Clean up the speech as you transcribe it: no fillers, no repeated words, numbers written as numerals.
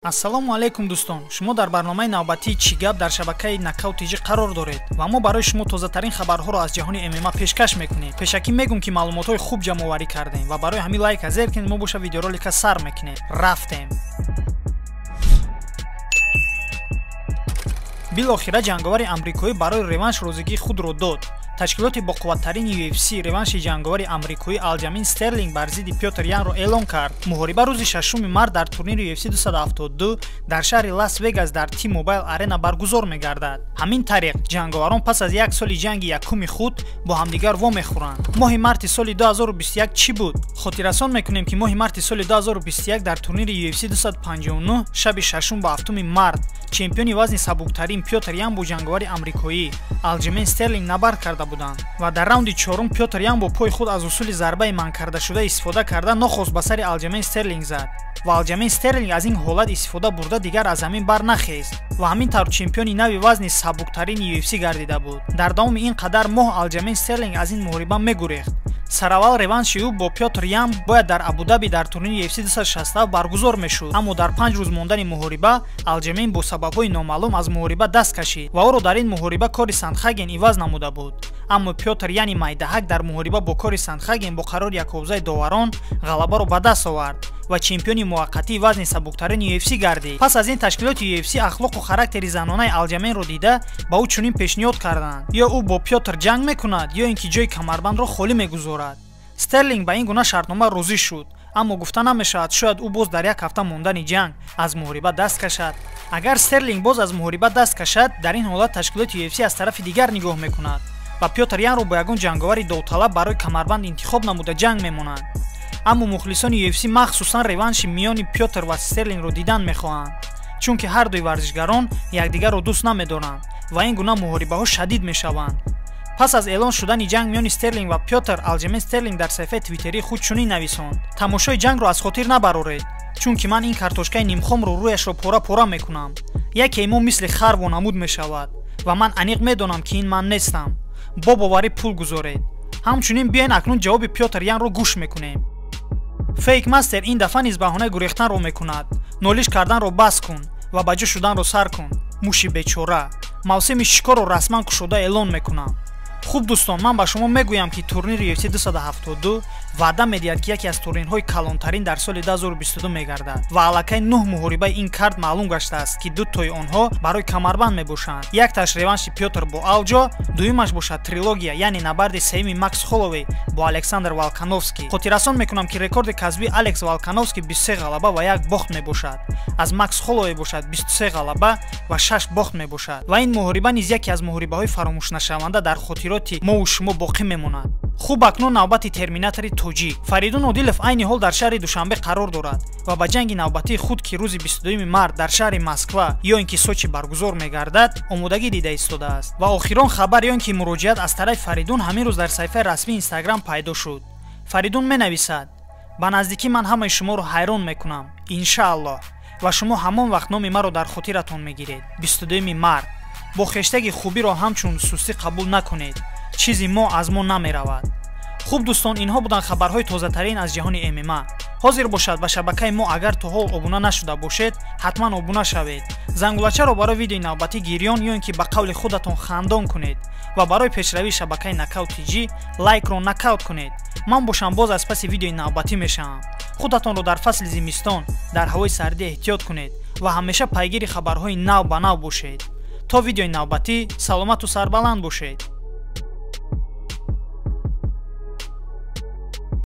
Ассалому алайкум дӯстон, шумо дар барномаи навбатии «Чӣ гап» дар шабакаи Нокаут ТЖ қарор доред ва мо барои шумо тозатарин хабарҳоро аз ҷаҳони ММА пешкаш мекунем. Пешакӣ мегӯм, ки маълумотҳои хуб ҷамъоварӣ кардем ва барои ҳамин лайка зер кунед. Мо боша видеоролика сар мекунем. Рафтем. Билохира ҷанговари амрикоӣ барои реванш розигии худро дод. Ташкилоти боқувваттарин UFC реванши ҷанговари амрикоӣ Алҷамин Стерлинг бар зидди Пётр Янро эълон кард. Муҳориба рӯзи 6 март дар турнири UFC 272 дар шаҳри Лас Вегас дар T-Mobile Arena баргузор мегардад. Ҳамин тариқ ҷанговарон пас аз як соли ҷанги якуми худ бо ҳамдигар вомехӯранд. Моҳи марти соли 2021 чӣ буд? Хотиррасон мекунем, ки моҳи марти соли 2021 дар турнири UFC 259 шаби 6 ба 7 март чемпиони вазни сабуктарин Пётр Ян бо ҷанговари амрикоӣ Алҷамин Стерлинг набард карда буданд ва дар раунди чорум Пётр Ян бо пои худ аз усули зарбаи манъкардашуда истифода карда нохост ба сари Алҷамин Стерлинг зад ва Алҷамин Стерлинг аз ин ҳолат истифода бурда дигар аз замин бар нахест ва ҳамин тавр чемпиони нави вазни сабуктарини UFC гардида буд. Дар давоми ин қадар моҳ Алҷамин Стерлинг аз ин муҳориба мегурехт. Сараввал реванши ӯ бо Пётр Ян бояд дар Абудаби дар турнири UFC 267 баргузор мешуд, аммо дар 5 рӯз мондани муҳориба Алҷамин бо сабабҳои номаълум аз муҳориба даст кашид ва ӯро дар ин муҳориба Кори Сандхаген иваз намуда буд. Аммо Пётр Яни майдаҳак дар муҳориба бо Кори Сандхаген бо қарори якобзаи доварон ғалабаро ба даст овард ва чемпиони муваққатии вазни сабуктарини UFC гардид. Пас аз ин ташкилоти UFC ахлоқу характери занонаи Алҷаминро дида ба ӯ чунин пешниҳод карданд: ё ӯ бо Пётр ҷанг мекунад, ё ин ки ҷои камарбандро холӣ мегузорад. Стерлинг ба ин гуна шартнома розӣ шуд, аммо гуфта намешавад, шояд ӯ боз дар як ҳафта мондани ҷанг аз муҳориба даст кашад. Агар Стерлинг боз аз муҳориба даст кашад, дар ин ҳолат ташкилоти UFC аз тарафи дигар нигоҳ мекунад ва Пётр Янро бо ягон ҷанговари довталаб барои камарбанд интихоб намуда ҷанг мемонанд. Аммо мухлисони UFC махсусан реванши миёни Пётр ва Стерлингро дидан мехоҳанд, чунки ҳар дуи варзишгарон якдигарро дӯст намедоранд ва ин гуна муҳорибаҳо шадид мешаванд. Пас аз эълон шудани ҷанг миёни Стерлинг ва Пётр, Алҷамин Стерлинг дар саҳифаи твиттерии худ чунин нависонд: тамошои ҷангро аз хотир набароред, чунки ман ин картошкаи нимхомро рӯяшро пора-пора мекунам. Якеи мо мисли хар вонамуд мешавад ва ман аниқ медонам, ки ин ман нестам. Бо боварӣ пул гузоред. Ҳамчунин биёен акнун ҷавоби Пётр Янро гӯш мекунем. Фейк Мастер ин дафъа низ баҳонаи гурехтанро мекунад. Нолиш карданро бас кун ва ба ҷо шуданро сар кун, муши бечора. Мавсими шикорро расман кушода эълон мекунам. Хуб дӯстон, ман ба шумо мегӯям, ки турнири UFC 272 ваъда медиҳад, ки яке аз турнирҳои калонтарин дар соли 2022 мегардад ва аллакай 9 муҳорибаи ин карт маълум гаштааст, ки дутои онҳо барои камарбанд мебошанд. Якташ реванши Пётр бо Алҷо, дуюмаш бошад трилогия, яъне набарди сеюми Макс Холловей бо Александр Волкановский. Хотиррасон мекунам, ки рекорди касбии Алекс Волкановский 23 ғалаба ва 1 бохт мебошад. Аз Макс Холловей бошад 23 ғалаба ва 6 бохт мебошад ва ин муҳориба низ яке аз муҳорибаҳои фаромӯшнашаванда дар хотироти мову шумо боқӣ мемонад. Хуб, акнун навбати терминатори тоҷик. Фаридун Одилов айни ҳол дар шаҳри Душанбе қарор дорад ва ба ҷанги навбатии худ, ки рӯзи 22 март дар шаҳри Москва ё ин ки Сочи баргузор мегардад, омодагӣ дида истодааст. Ва охирон хабар ё ин ки муроҷиат аз тарафи Фаридун ҳамин рӯз дар саҳифаи расмии Инстаграм пайдо шуд. Фаридун менависад: ба наздикӣ ман ҳамаи шуморо ҳайрон мекунам, иншааллоҳ, ва шумо ҳамон вақт номи маро дар хотиратон мегиред. 22 март. Бо хештаги хубиро ҳамчун сустӣ қабул накунед, чизи мо аз мо намеравад. Хуб дӯстон, инҳо буданд хабарҳои тозатарин аз ҷаҳони ММА. Ҳозир бошад ба шабакаи мо агар то ҳол обуна нашуда бошед, ҳатман обуна шавед. Зангулачаро барои видеои навбатӣ гирён ё ин ки ба қавли худатон хандон кунед ва барои пешравии шабакаи Нокаут ТЖ лайкро нокаут кунед. Ман бошам боз аз паси видеои навбатӣ мешавам. Худатонро дар фасли зимистон дар ҳавои сардӣ эҳтиёт кунед ва ҳамеша пайгири хабарҳои нав ба нав бошед. То видеои навбатӣ саломату сарбаланд бошед.